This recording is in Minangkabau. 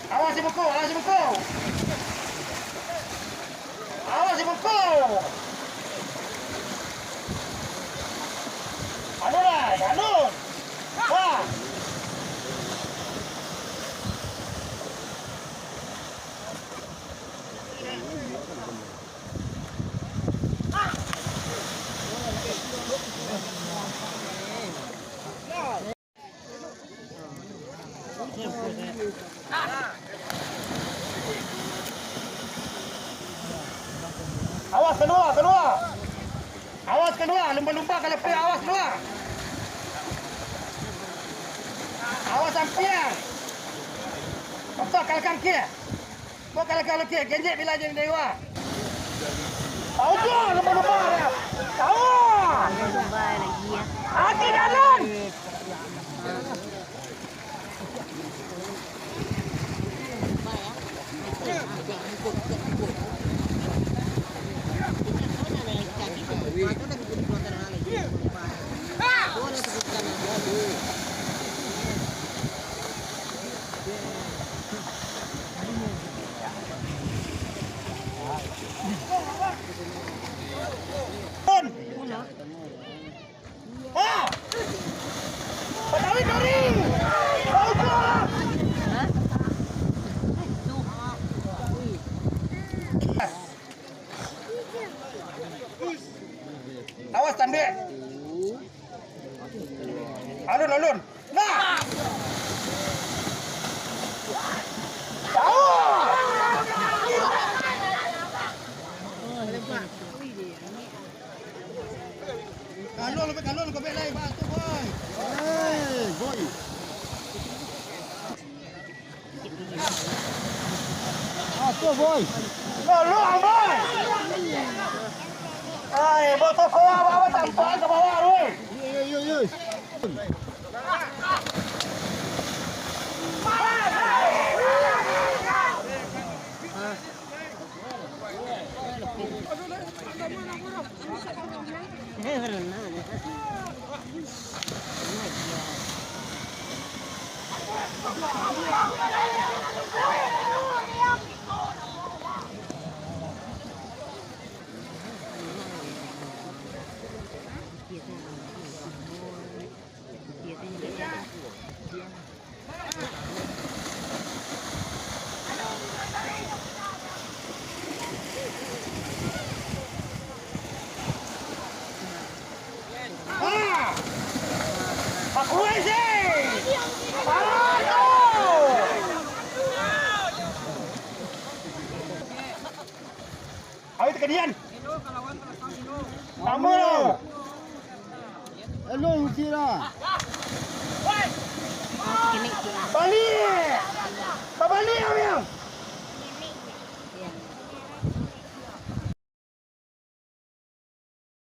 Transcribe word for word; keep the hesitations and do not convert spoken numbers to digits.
Awas si buku, awas si buku. Awas si buku. Anu lah, anu. Wah. Awas, kalua, kalua. Awas, kalua, lumba-lumba ka lapeh, awas, kalua. Awas, sampiang. Betul, kalkan kia. Kau kalau-kalau kek, genjek bila jadi dewa. Tahu tu, lumba-lumba dia. Tahu. Lumba lagi ya. Hati dalam. Awas, tandek. Alun, alun. Nah. Jauh. Kalun, lebih kalun, kau bek lai, Pak. Tu, boy. Hei, boy. Ah, tu, boy. Kalun, boy. Ai, botol koa, bawa tampak ke bawah, weh. Yo, yo, yo, yo. Ah! Pakuai se! Aduh! Ayo, tekanian. Lamo. Hello, Usira. Balik. Babalik, Abiang.